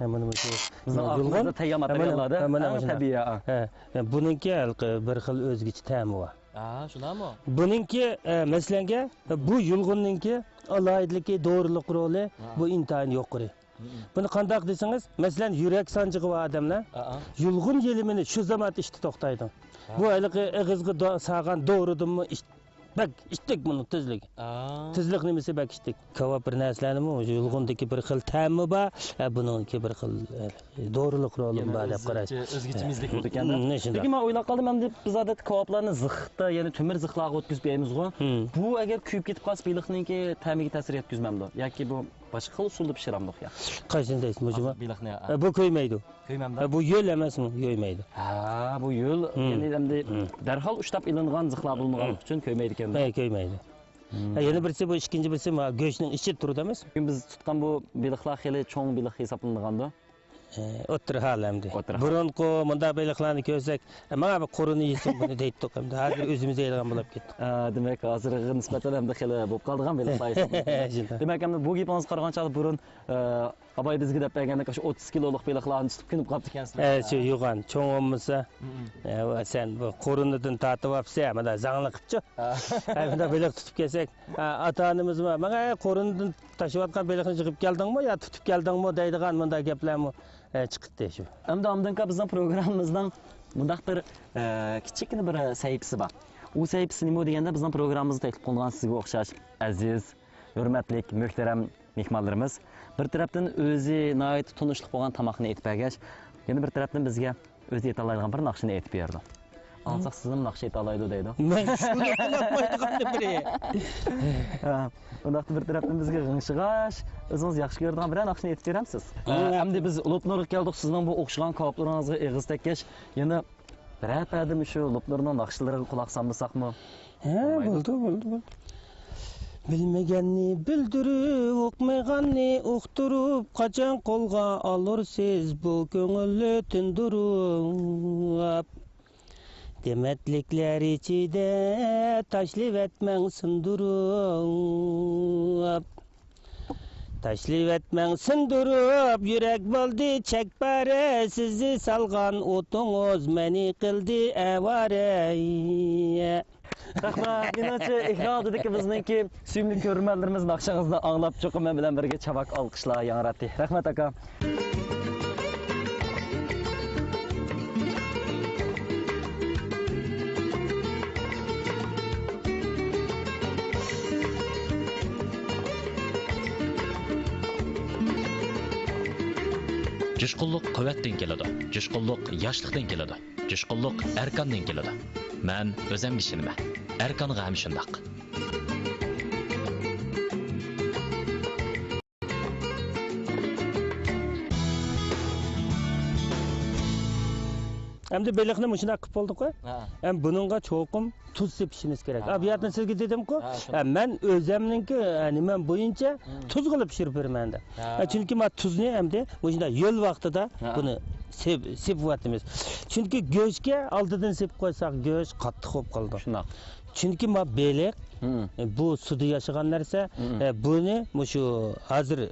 ھە، مانا مۇشۇ، بىزنىڭ يۇلغۇن، ئالدىمىزدا تەييار ماتېرىياللاردا، ھە، مانا مۇشۇ تەبىئىي، ھە. ھە، بۇنىڭكى ھېلىقى بىر خىل ئۆزگىچە تەمى بار. ھە، شۇنداقمۇ؟ بۇنىڭكى، ئە، مەسىلەنگە، بۇ يۇلغۇننىڭكى ئالاھىدىلىكى، دورىلىق رولى، ھە، بۇ ئىنتايىن يۇقىرى. مم. بۇنى قانداق دېسىڭىز، مەسىلەن، يۈرەك سانجىقى بار ئادەملەر، ھە، يۇلغۇن يېلىمىنى شۇ زاماندا ئىچتى توختايدۇ. ھە. بۇ ھېلىقى ئېغىزغا دو-، سالغان دورىدىنمۇ ئىچ-، بەك ئىچتىك بۇنىڭ تېزلىكى. ھە. تېزلىك نېمىسى بەك ئىچتىك. كاۋاپ بىر نەرسىلەرنىمۇ يۇلغۇندىكى بىر خىل تەمى بار، ھە، بۇنىڭكى بىر خىل، ئە، دورىلىق رولىمۇ بار دەپ قاراش. ئۆزگىچە، ئۆزگىچە مىزلىك بولىدىكەن-دە. مم، شۇنداق. لېكىن مەن ئويلاپ قالدىم، ئەمدى بىز ئادەتتە كاۋاپلارنى زىختا، يەنى تۆمۈر زىخلارغا ئۆتكۈزۈپ يەيمىزغۇ. مم. بۇ ئەگەر كۆيۈپ كېتىپ قالسا، بېلىقنىڭكى تەمىگە تەسىر يەتكۈزمەمدۇ؟ ياكى بۇ باشقا خىل ئۇسۇلدا پىشۇرامدۇق يا؟ قايسىنى دەيسىز، مۇشۇمۇ؟ ھازىر بېلىقنى، ھە. ئە، بۇ كۆيمەيدۇ. كۆيمەمدۇ؟ ئە، بۇ يۆل ئەمەسمۇ؟ كۆيمەيدۇ. ھە، بۇ يۆل، مم، يەنى ئەمدى، مم، دەرھال ئۇشتاپ ئېلىنغان زىخلار بولۇنغانلىقى، مم، ئۈچۈن كۆيمەيدىكەن. ئە، كۆيمەيدۇ. مم. ئە، يەنە بىرسى بۇ ئىككىنچى بىرسى ما گۆشنىڭ ئىچىدە تۇرىدۇ ئەمەسمۇ؟ بۈگۈن بىز تۇتقان بۇ بېلىقلار خېلى چوڭ بېلىق ھېسابلىنىدىغاندۇ؟ ئە، ئوتتۇرا ھال ئەمدى. ئوتتۇرا ھال. بۇرۇنقى مۇنداق بېلىقلارنى كۆرسەك، ئە، ماڭا بىر قورۇنى يېسۇن بۇنى دەيتتۇق ئەمدى. ھازىر ئۆزىمىز يەيدىغان بولۇپ كەتتۇق. ئە، دېمەك، ھازىرغا نىسبەتەن ئەمدى خېلى بولۇپ قالىدىغان بېلىقلار ھېسابلىنىدۇ. شۇنداق. دېمەك، ئەمدى بۇ گېپىڭىزگە قارىغان چاغدا بۇرۇن، ئە، ئاباي بىزگە دەپ بەرگەندەك، ئاشۇ ئوتتۇز كىلولۇق بېلىقلارنى تۇتۇپ كۆنۈپ قاپتىكەنسىلەر. ئە، شۇ يوغان، چوڭ بولمىسا، مم، ئە، سەن بۇ قورۇنىدىن تارتىۋاپسەن، مانا زاڭلىقىپچۇ. ھە. ئە، مۇنداق بېلىق تۇتۇپ كەلسەك، ئە، ئاتا-ئانىمىزمۇ، ماڭا، ئە، قورۇنىدىن تاشلىۋاتقان بېلىقنى يىغىپ كەلدىڭمۇ يا تۇتۇپ كەلدىڭمۇ دەيدىغان مۇنداق گەپلەرمۇ، ئە، چىقتى شۇ. ئەمدى ئاندىن كېيىن بىزنىڭ پروگراممىمىزنىڭ مۇنداق بىر، ئە، كىچىككىنە بىر سەھىپىسى بار. ئۇ سەھىپىسى نېمە دېگەندە، بىزنىڭ پروگراممىمىزغا تەكلىپ قىلىنغان سىزگە ئوخشاش ئەزىز، ھۆرمەتلىك، مۆھتەرەم مېھمانلىرىمىز بىر تەرەپتىن ئۆزى ناھايىتى تونۇشلۇق بولغان تاماقنى ئېتىپ بەرگەچ، يەنە بىر تەرەپتىن بىزگە ئۆزى ئېيتالايدىغان بىر ناخشىنى ئېيتىپ بېرىدۇ. ئاڭلىساق، سىزمۇ ناخشا ئېيتالايدۇ دەيدۇ. مەن شۇنى ئاڭلاتمايدىغان بىرى. ھە، ئۇنداقتا بىر تەرەپتىن بىزگە غىڭشىغاچ، ئۆزىڭىز ياخشى كۆرىدىغان بىرەر ناخشىنى ئېيتىپ بېرەمسىز؟ ھە. ئەمدى بىز لوپنۇرغا كەلدۇق، سىزنىڭ بۇ ئوخشىغان كاۋاپلىرىڭىزغا ئېغىز تەگكەچ، يەنە بىرەر پەدە مۇشۇ لوپنۇرنىڭ ناخشىلىرىغا قۇلاق سالمىساقمۇ؟ ھە، بولمايدۇ. بولدى، بولدى، بولدى. بىلمىگەننى بىلدۈرۈپ، ئۇقمىغاننى ئۇقتۇرۇپ، قاچان قولغا ئالۇرسىز بۇ كۆڭۈلنى تىندۇرۇپ؟ دېمەتلىكلەر ئىچىدە تاشلىۋەتمەڭ سۇندۇرۇپ. تاشلىۋەتمەڭ سۇندۇرۇپ، يۈرەك بولدى چەكپارە، سىزنى سالغان ئوتىڭىز مېنى قىلدى ئاۋارە. رەھمەت. مېنىڭچە، ئېكران ئالدىدىكى بىزنىڭكى سۆيۈملۈك كۆرۈرمەنلىرىمىز ناخشىڭىزنى ئاڭلاپ، چوقۇم مەن بىلەن بىرگە چاۋاك ئالقىشلار ياڭراتتى. رەھمەت، ئاكا. جۇشقۇنلۇق قۇۋۋەتتىن كېلىدۇ، جۇشقۇنلۇق ياشلىقتىن كېلىدۇ، جۇشقۇنلۇق ئەركاندىن كېلىدۇ. مەن ئۆزۈمگە ئىشىنىمەن، ئەركانغا ھەم شۇنداق. ئەمدى بېلىقنى مۇشۇنداق قىلىپ بولدۇققۇ. ھە. ئەمدى بۇنىڭغا چوقۇم تۇز سېپىشىمىز كېرەك. ھە. ئا، بۇ يەردىن سىزگە دېدىمكۇ، ھە، شۇنداق. ئە، مەن ئۆزەمنىڭكى، ئە، نېمەم بويىچە تۇز قىلىپ پىشۇرۇپ بېرىمەن دەپ. ھە. ئە، چۈنكى ما تۇزنى ئەمدى مۇشۇنداق ھۆل ۋاقتىدا بۇنى سېپ-، سېپىۋاتىمىز. چۈنكى گۆشكە ئالدىدىن سېپىپ قويساق، گۆش قاتتىق بولۇپ قالىدۇ. شۇنداق. چۈنكى ما بېلىق، ئە، بۇ سۇدا ياشىغان نەرسە، ئە، بۇنى مۇشۇ ھازىر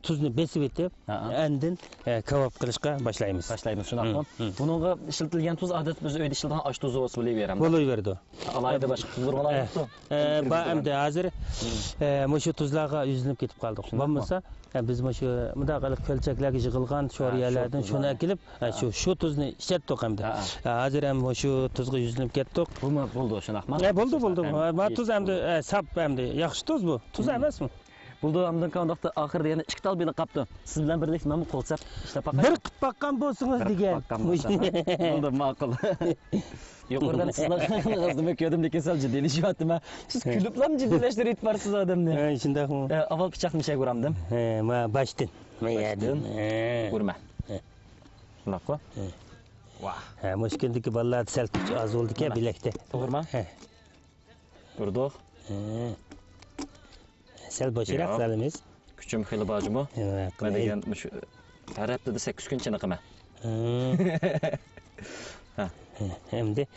تۇزنى بېسىۋېتىپ، ئاندىن، ئە، كاۋاپ قىلىشقا باشلايمىز. باشلايمىز، شۇنداقمۇ؟ بۇنىڭغا ئىشلىتىلگەن تۇز، ئادەتتە بىز ئۆيدە ئىشلىتىدىغان ئاش تۇزى بولسا بولۇۋېرەمدۇ؟ بولۇۋېرىدۇ. ئالاھىدە باشقا تۇزلار بولمايدۇ؟ ئە، بار ئەمدى ھازىر، ئە، مۇشۇ تۇزلارغا يۈزلىنىپ كېتىپ قالدۇق. شۇنداقمۇ؟ بولمىسا، ئە، بىز مۇشۇ مۇنداق قىلىپ كۆلچەكلەرگە يىغىلغان شورىيەلەردىن شۇنى ئەكېلىپ، ئە، شۇ، شۇ تۇزنى ئىچەتتۇق ئەمدى. ئە، ھازىر ھەم مۇشۇ تۇزغا يۈزلىنىپ كەتتۇق. بۇمۇ بولدى، شۇنداقمۇ؟ ئە، بولدى، بولدى. ما تۇز ئەمدى، ئە، ساپ ئەمدى، ياخشى تۇز بۇ. تۇز ئەمەسمۇ؟ بولدى، ئاندىن كېيىن ئۇنداقتا ئاخىرىدا يەنە ئىككى تال بېلىق قاپتۇ. سىز بىلەن بىرلىكتە مەنمۇ قول سەپ ئىشلەپ باقاي. بىر قىپ باققان بولسىڭىز بىر دېگەن. قىپ باققان بولسام. بولدى، ماقۇل. يۇقىرىدىن سىزنىڭ قىلغىنىڭىزنىمۇ كۆردۈم، لېكىن سەل جىددىيلىشىۋاتىمەن. سىز ھە. كۈلۈپلام جىددىيلەشتۈرۈۋېتىپ بارسىز ئادەمنى. ھە، شۇنداقمۇ؟ ئە، ئاۋۋال پىچاقنى مۇشەگە ئۇرامدىم. ھە، ما باشتىن. باشتىن. ھە. ئۇرما. ھە. شۇنداققۇ؟ ھە. ۋاھ. ھە، مۇشۇ كۈندىكى بالىلاردا سەل كۈچ ئاز بولىدىكەن مانا. بىلەكتە. توغرىما؟ ھە. ئۇردۇق. ھە. سەل بوشراق ياق. سالىمىز. كۈچۈم خېلى بار جۇمۇ. ھە، مەن قىلاي. دېگەن مۇشۇ ھەر ھەپتىدە سەككىز كۈن چېنىقىمەن. ھە. ھە. ھە، ئەمدى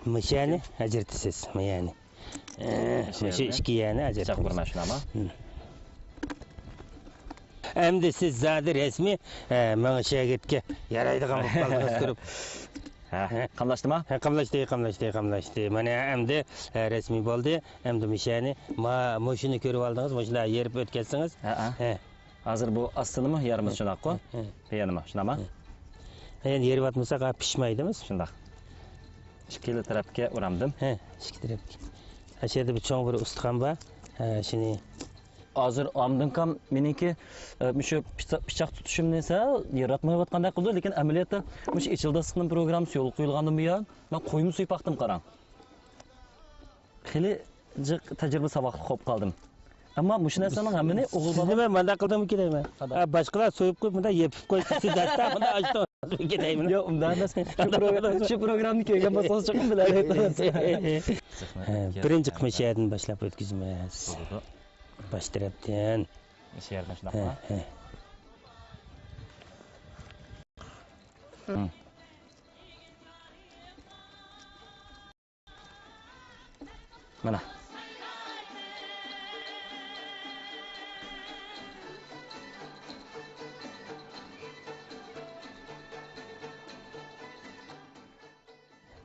مۇشۇنى ئاجرىتىسىز، مۇشۇنى. ھە، مۇشۇ مۇشۇنى ئىككى يەرنى ئاجرىتىمىز. پىچاق ئۇرما شۇنداقمۇ؟ ھە. ئەمدى سىز زادى رەسمىي، ھە، ماڭا شاگىرتكە يارايدىغان بولۇپ قالدىڭىز كۆرۈپ. ھە، ھە. قاملاشتىما؟ ھە، قاملاشتى، قاملاشتى، قاملاشتى. مانا ئەمدى، ھە، رەسمىي بولدى. ئەمدى مۇشۇنى، ما-، مۇشۇنى كۆرۈۋالدىڭىز، مۇشۇنداق يېرىپ ئۆتكەزسىڭىز. ھە، ھە. ھە. ھازىر بۇ ئاستىنىمۇ يارىمىز شۇنداققۇ؟ ھە، ھە. يەنىمۇ شۇنداقمۇ؟ ھە. يەنە يېرىۋاتمىساق، ھە، پىشمايدىمىز. شۇنداق. ئىككىلا تەرەپكە ئۇرامدىم. ھە، ئىككى تەرەپكە. ئاشۇ يەردە بىر چوڭ بىر ئۇستىخان بار. ھە، شۇنى. ھازىر ئامدىنكام مېنىڭكى، ئە، مۇشۇ پىچا-، پىچاق تۇتۇشۇمنى سەل يىراتمايۋاتقاندەك قىلىدۇ، لېكىن ئەمەلىيەتتە مۇشۇ ئېچىل داستىخىنىم پروگراممىسى يولغا قويۇلغاندىن بۇيان، مەن قويمۇ سويۇپ باقتىم، قاراڭ. خېلى جىق تەجرىبە ساۋاقلىق بولۇپ قالدىم. ئەمما مۇشۇ نەرسىلەرنىڭ ھەممىنى ئوغۇل بالا سىزنى مەن مانداق قىلدىمكىن دەيمەن. ھا، باشقىلار سويۇپ قويۇپ، مۇنداق يېپىپ قويسا، سىز دەسسە مۇنداق ئاچتىڭىز. ياق، ئۇنداق ئەمەس. شۇ پروگرام-، شۇ پروگراممىنى كۆرگەن بولسىڭىز، چوقۇم بىلەلەيتتىڭىز. ھە، بىرىنچى قىسمى شۇ يەردىن باشلاپ ئۆتكۈزىمىز. بولىدۇ. باش تەرەپتىن. شۇ يەردىن شۇنداقمۇ؟ ھە، ھە. مم. مانا.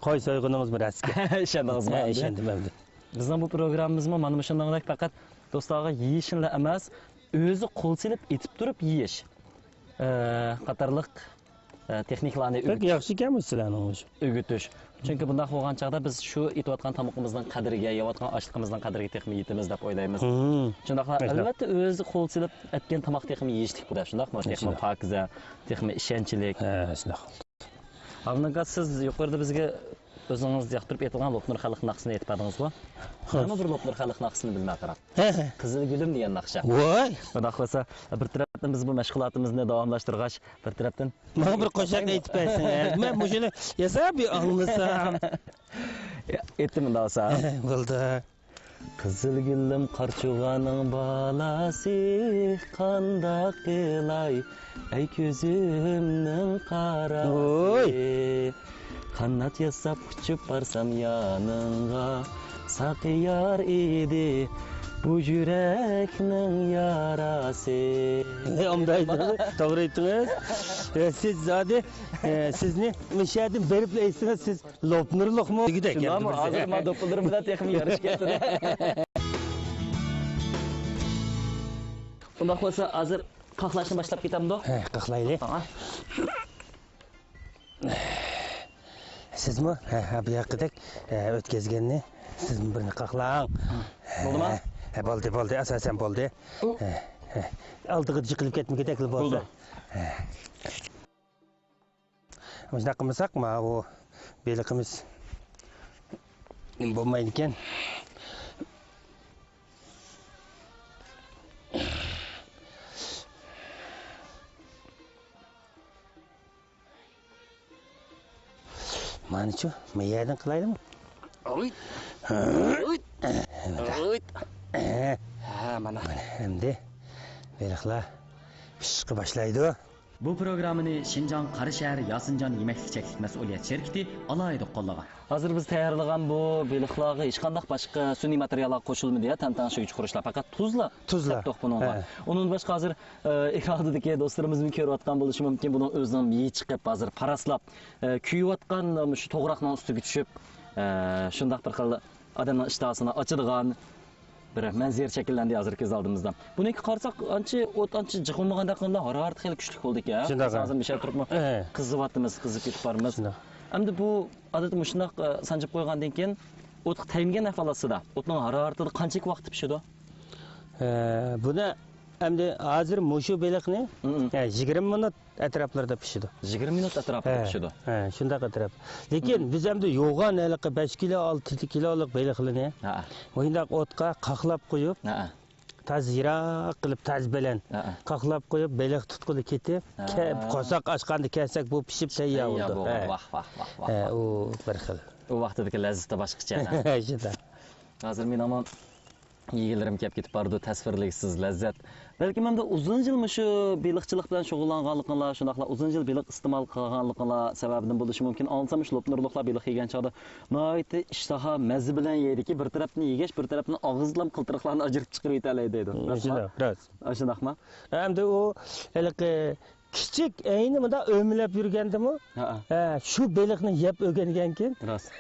قوي سويغىنىڭىزمۇ راستكەن. ئىشەندىڭىزمۇ؟ ھە، ئىشەندىم ئەمدى. بىزنىڭ بۇ پروگراممىمىزمۇ مانا مۇشۇنىڭدەك پەقەت دوستلارغا يېيىشلا ئەمەس، ئۆزى قول سېلىپ ئېتىپ تۇرۇپ يېيىش، ئە، قاتارلىق ئە، تېخنىكىلارنى بەك ئۆگىتىش، ياخشىكەنمۇ سىلەرنىڭ ئۆگىتىش. چۈنكى بۇنداق بولغان چاغدا بىز شۇ ئېتىۋاتقان تامىقىمىزنىڭ قەدرىگە، يەۋاتقان ئاشلىقىمىزنىڭ قەدرىگە تېخىمۇ يېتىمىز دەپ ئويلايمىز. مم. شۇنداقلا، ئەلۋەتتە، ئۆزى قول سېلىپ ئەتكەن تاماق تېخىمۇ يېيىشلىك بولىدۇ، شۇنداقمۇ؟ تېخىمۇ پاكىزە، تېخىمۇ ئىشەنچلىك. ھە، شۇنداق. ئابلىكاس، سىز يۇقىرىدا بىزگە ئۆزىڭىز ياقتۇرۇپ ئېيتىلغان لوپنۇر خەلق ناخشىسىنى ئېيتىپ بەردىڭىزغۇ؟ مانا بىر لوپنۇر خەلق ناخشىسىنى بىلمەي قاراڭ. ھە، ھە. قىزىل گۈلۈم دېگەن ناخشا. ۋاي! شۇنداق بولسا، بىر تەرەپتىن بىز بۇ مەشغۇلاتىمىزنى داۋاملاشتۇرغاچ، بىر تەرەپتىن ماڭا بىر قوشاقنى ئېيتىپ بەرسىڭىز. مەن مۇشۇنى ياساپ ئالمىسام. ئېيتتىم ئۇنداق بولسا. بولدى. قىزىل گۈلۈم قارچۇغانىڭ بالاسى، قانداق قىلاي، ئەي كۆزۈمنىڭ قاراسى. ۋوي! قانات ياساپ ئۇچۇپ بارسام يانىڭغا، ساقىيار ئىدى بۇ يۈرەكنىڭ ياراسى. ئومدايدىڭىز، توغرا ئېيتتىڭىز. ئە، سىز زادى، ئە، سىزنى مۇشۇ يەردىن بېرىپلا ئېيتسىڭىز، سىز لوپنۇرلۇقمۇ؟ دېگۈدەك شۇنداقمۇ؟ ھازىر ما دوپپىلىرىم بىلەن تېخىمۇ يارىشىپ كەتتى. ئۇنداق بولسا، ھازىر قاقلاشنى باشلاپ كېتەمدۇ؟ ھە، قاقلايلى. سىزمۇ، ھە، ھە، بۇ ياققىدەك، ھە، ئۆتكەزگەننى سىزمۇ بىرنى قاقلاڭ. بولدىما؟ ھە، ھە، بولدى، بولدى، ئاساسەن بولدى. ھە، ھە. ئالدىغا جىقىلىپ كەتمىگۈدەكلا بولسا. بولدى. ھە. مۇشۇنداق قىلمىساق، ماۋۇ بېلىقىمىز بولمايدىكەن. مانىچۇ، ما يەردىن قىلايلىمۇ؟ ئوي. ئوي. ئوي. ھە، مانا. مانا، ئەمدى بېلىقلار پىشىشقا باشلايدۇ. بۇ پروگراممىنى شىنجاڭ قاراشەھەر ياسىنجان يېمەكلىك چەكلىك مەسئۇلىيەت شىركىتى ئالاھىدە قوللىغان. ھازىر بىز تەييارلىغان بۇ بېلىقلارغا ھېچقانداق باشقا سۈنئىي ماتېرىياللار قوشۇلمىدى يا، تەڭ-تەڭ شۇ ئۈچ خۇرۇچلار، پەقەت تۇزلا. تۇزلا. سەپتۇق بۇنىڭغا. ھە. ئۇنىڭدىن باشقا ھازىر، ئە، ئېكرانىدىكى دوستلىرىمىزمۇ كۆرۈۋاتقان بولۇشى مۇمكىن، بۇنىڭ ئۆزىنىڭ مېيى چىقىپ، ھازىر پاراسلاپ، ئە، كۆيۈۋاتقان مۇشۇ توغراقنىڭ ئۈستىگە چۈشۈپ، ئە، شۇنداق بىر خىل ئادەمنىڭ ئىشتىھاسىنى ئاچىدىغان بىر مەنزىرە شەكىللەندى ھازىر كۆز ئالدىمىزدا. بۇنىڭكى قارىساق، ئانچە ئوت ئانچە جىق بولمىغاندەك قىلىنىدۇ، ھارارىتى خېلى كۈچلۈك بولىدىكەن. شۇنداق. ھازىر مىشەل تۇرۇپمۇ قىزىۋاتىمىز، قىزىپ كېتىپ بارىمىز. شۇنداق. ئەمدى بۇ ئادەتتە مۇشۇنداق، ئە، سانجىپ قويغاندىن كېيىن ئوتقا تەگمىگەن ئەھۋال ئاستىدا ئوتنىڭ ھارارىتىدا قانچىلىك ۋاقىت پىشىدۇ؟ ئە، بۇنى ئەمدى ھازىر مۇشۇ بېلىقنى، مم، ھە، يىگىرمە مىنۇت ئەتراپلىرىدا پىشىدۇ. يىگىرمە مىنۇت ئەتراپىدا، ھە، پىشىدۇ. ھە، شۇنداق ئەتراپ. لېكىن، مم، بىز ئەمدى يوغان ھېلىقى بەش كىلو، ئالتە كىلولۇق بېلىقلىرىنى، ھە، مۇشۇنداق ئوتقا قاقلاپ قويۇپ، ھە، تازا يىراق قىلىپ، تاز بىلەن، ھە، قاقلاپ قويۇپ، بېلىق تۇتقىلى كېتىپ، ھە، كە-، قورساق ئاچقاندا كەلسەك، بۇ پىشىپ تەييار، تەييار بولىدۇ. بولغان. ھە. ۋاھ، ۋاھ، ۋاھ، ۋاھ، ھە، ۋاھ. ئۇ بىر خىل. ئۇ ۋاقتىدىكى لەززىتى باشقىچە. شۇنداق. ھازىر مېنىڭمۇ يېگۈلىرىم كەپ كېتىپ بارىدۇ، تەسۋىرلىگۈسىز لەززەت. بەلكىم ئەمدى ئۇزۇن يىل مۇشۇ بېلىقچىلىق بىلەن شۇغۇللانغانلىقىڭلار، شۇنداقلا ئۇزۇن يىل بېلىق ئىستېمال قىلغانلىقىڭلار سەۋەبىدىن بولۇشى مۇمكىن. ئاڭلىسام، مۇشۇ لوپنۇرلۇقلار بېلىق يېگەن چاغدا ناھايىتى ئىشتىها، مەززە بىلەن يەيدىكى، بىر تەرەپتىن يېگەچ، بىر تەرەپتىن ئاغزىدىلا قىلتىرىقلارنى ئاجرىتىپ چىقىرىۋېتەلەيدۇ، دەيدۇ. مم، راستمۇ؟ شۇنداق، راست. ئاشۇنداقمۇ؟ ئەمدى ئۇ ھېلىقى كىچىك ئەينى مۇنداق ئۆمىلەپ يۈرگەندىمۇ، ھە، ھە، شۇ بېلىقنى يەپ ئۆگەنگەنكىن، راست.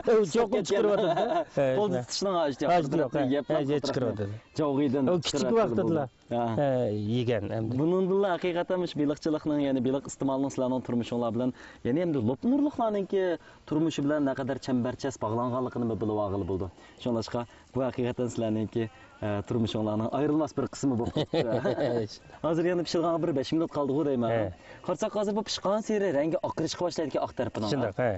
ئۇ چوقۇم چىقىرىۋاتىدۇ. ھە، قولدا تۇتۇشنىڭ ھاجىتى يوق. ھاجىتى يوق، قۇدرەتنى ھە، يەپ ھە، چىقىرىۋاتىدۇ. جاۋغىدىن ئۇ كىچىك ۋاقتىدىلا، ھە، ھە، يېگەن ئەمدى. بۇنىڭدىنلا ھەقىقەتەن مۇشۇ بېلىقچىلىقنىڭ، يەنى بېلىق ئىستېمالىنىڭ سىلەرنىڭ تۇرمۇشۇڭلار بىلەن، يەنى ئەمدى لوپنۇرلۇقلارنىڭكى تۇرمۇشى بىلەن نەقەدەر چەمبەرچاس باغلانغانلىقىنى بىلىۋالغىلى بولىدۇ. شۇڭلاشقا، بۇ ھەقىقەتەن سىلەرنىڭكى، ئە، تۇرمۇشۇڭلارنىڭ ئايرىلماس بىر قىسمى بولۇپ قاپتۇ. ھازىر يەنە پىشىدىغانغا بىر بەش مىنۇت قالدىغۇ دەيمەن. ھە. قارىساق، ھازىر بۇ پىشقانسېرى رەڭگى ئاقىرىشقا باشلايدىكەن ئاق تەرىپىنىڭ. شۇنداق، ھە.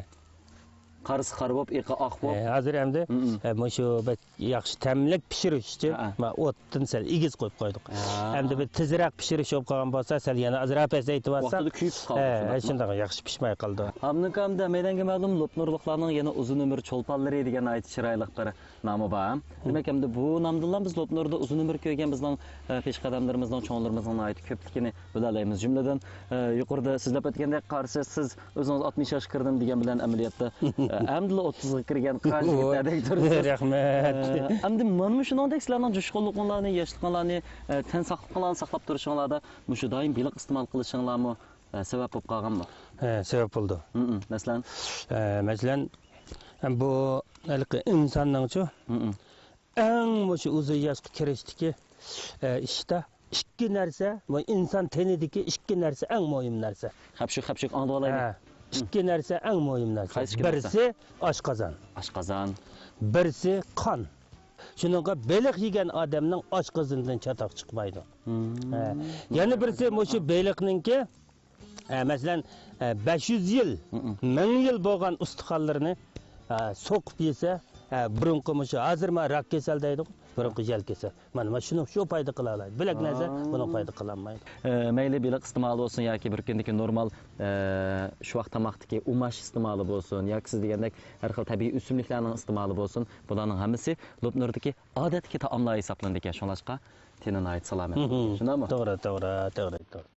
قارىسى قارا بولۇپ، ئېقى ئاق بولۇپ. ھە، ھازىر ئەمدى، مم، ئە، مۇشۇ بەك ياخشى تەملىك پىشۇرۇش ئۈچۈن، ھە، مانا ئوتتىن سەل ئېگىز قويۇپ قويدۇق. ھە. ئەمدى بىر تېزرەك پىشۇرۇش بولۇپ قالغان بولسا، سەل يەنە ئازراق پەسەيتىۋالساق، ۋاقتىدا كۆيۈپ قالىدۇ، ھە، شۇنداقمۇ؟ شۇنداق ياخشى پىشماي قالىدۇ. ئابلىكام، مەيدەنگە مەلۇم، لوپنۇرلۇقلارنىڭ يەنە ئۇزۇن ئۆمۈر چولپانلىرى دېگەن ناھايىتى چىرايلىق بىر نامى بار. دېمەك، ئەمدى بۇ نامدىنلا بىز لوپنۇردا ئۇزۇن ئۆمۈر كۆرگەن بىزنىڭ، ئە، پېشقەدەملىرىمىزنىڭ، چوڭلىرىمىزنىڭ ناھايىتى كۆپلۈكىنى بىلەلەيمىز. جۈملىدىن، ئە، يۇقىرىدا سۆزلەپ ئۆتكەندەك، قارىسا سىز ئۆزىڭىز ئاتمىش ياشقا كىردىم دېگەن بىلەن ئەمەلىيەتتە، ئە، ئەمدىلا ئوتتۇزغا كىرگەن قارا يىگىتلەردەك تۇرىسىز. رەھمەت. ئە، ئەمدى مانا مۇشۇنىڭدەك سىلەرنىڭ جۇشقۇنلۇقۇڭلارنى، ياشلىقىڭلارنى، ئە، تەن ساقلىقىڭلارنى ساقلاپ تۇرۇشۇڭلاردا مۇشۇ دائىم بېلىق ئىستېمال قىلىشىڭلارمۇ، ئە، سەۋەب بولۇپ قالغانمۇ؟ ھە، سەۋەب بولدى. مم، مم. مەسىلەن؟ ئە، مەسىلەن، بۇ ھېلىقى ئىنساننىڭچۇ، مم، مم، ئەڭ مۇشۇ ئۇزۇن ياشقا كىرىشتىكى، ئە، ئىشتا ئىككى نەرسە، بۇ ئىنسان تېنىدىكى ئىككى نەرسە ئەڭ مۇھىم نەرسە. خەپشۈك، خەپشۈك، ئاڭلىۋالايلى. ھە، مم. ئىككى نەرسە ئەڭ مۇھىم نەرسە. قايسى ئىككى نەرسە؟ بىرسى ئاشقازان. ئاشقازان. بىرسى قان. شۇنىڭغا بېلىق يېگەن ئادەمنىڭ ئاشقازىنىدىن چاتاق چىقمايدۇ. مم. ھە. يەنە بىرسى مۇشۇ بېلىقنىڭكى، ھە، مەسىلەن، ھە، بەش يۈز يىل، مم، مىڭ يىل بولغان ئۇستىخانلىرىنى، ھە، سوقۇپ يېسە، ھە، بۇرۇنقى مۇشۇ، ھازىر مانا راك كېسەل دەيدىغۇ، بۇرۇنقى يەل كېسەل. مانا، مانا شۇنىڭ شۇ پايدا قىلالايدۇ. بىلەك نەرسە بۇنىڭ پايدا قىلالمايدۇ. ئە، مەيلى بېلىق ئىستېمالى بولسۇن ياكى بىر كۈندىكى نورمال، ئە، شۇ ۋاق تاماقتىكى ئۇماش ئىستېمالى بولسۇن ياكى سىز دېگەندەك ھەر خىل تەبىئىي ئۆسۈملۈكلەرنىڭ ئىستېمالى بولسۇن، بۇلارنىڭ ھەممىسى لوپنۇردىكى ئادەتتىكى تائاملار ھېسابلىنىدىكەن. شۇڭلاشقا تېنى ناھايىتى سالامەت. شۇنداقمۇ؟ توغرا، توغرا، توغرا، توغرا.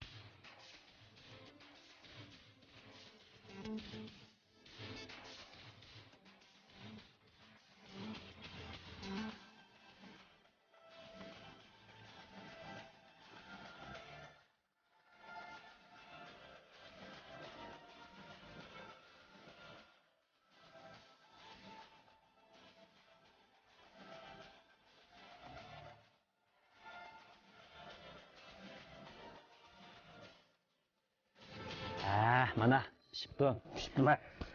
ھە، مانا، پىشىپتۇ. پىشىپتۇ ما؟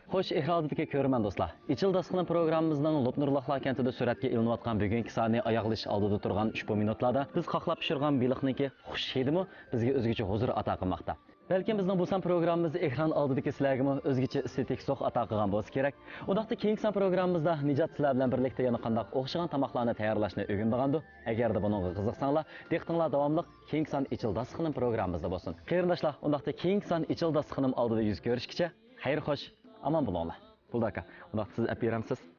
خوش، ئېكران ئالدىدىكى كۆرۈرمەن دوستلار. ئېچىل داستىخىنىم پروگراممىمىزنىڭ لوپنۇرلۇقلار كەنتىدە سۈرەتكە ئېلىنىۋاتقان بۈگۈنكى سانى ئاياغلىشىش ئالدىدا تۇرغان ئۇشبۇ مىنۇتلاردا بىز قاقلاپ پىشۇرغان بېلىقنىڭكى خۇش ھىدىمۇ بىزگە ئۆزگىچە ھۇزۇر ئاتا قىلماقتا. بەلكىم بىزنىڭ بۇ سان پروگراممىمىز ئېكران ئالدىدىكى سىلەرگىمۇ ئۆزگىچە ئېستېتىك زوق ئاتا قىلغان بولسا كېرەك. ئۇنداقتا كېيىنكى سان پروگراممىمىزدا نىجات سىلەر بىلەن بىرلىكتە يەنە قانداق ئوخشىغان تاماقلارنى تەييارلاشنى ئۆگىنىدىغاندۇ؟ ئەگەردە بۇنىڭغا قىزىقساڭلار، دىققىتىڭلار داۋاملىق كېيىنكى سان ئېچىل داستىخىنىم پروگراممىمىزدا بولسۇن. قېرىنداشلار، ئۇنداقتا كېيىنكى سان ئېچىل داستىخىنىم ئالدىدا يۈز كۆرۈشكىچە خەير خوش، ئامان بولۇڭلار. پۇلدا ئاكا، ئۇنداقتا سىز ئەپ بېرەمسىز؟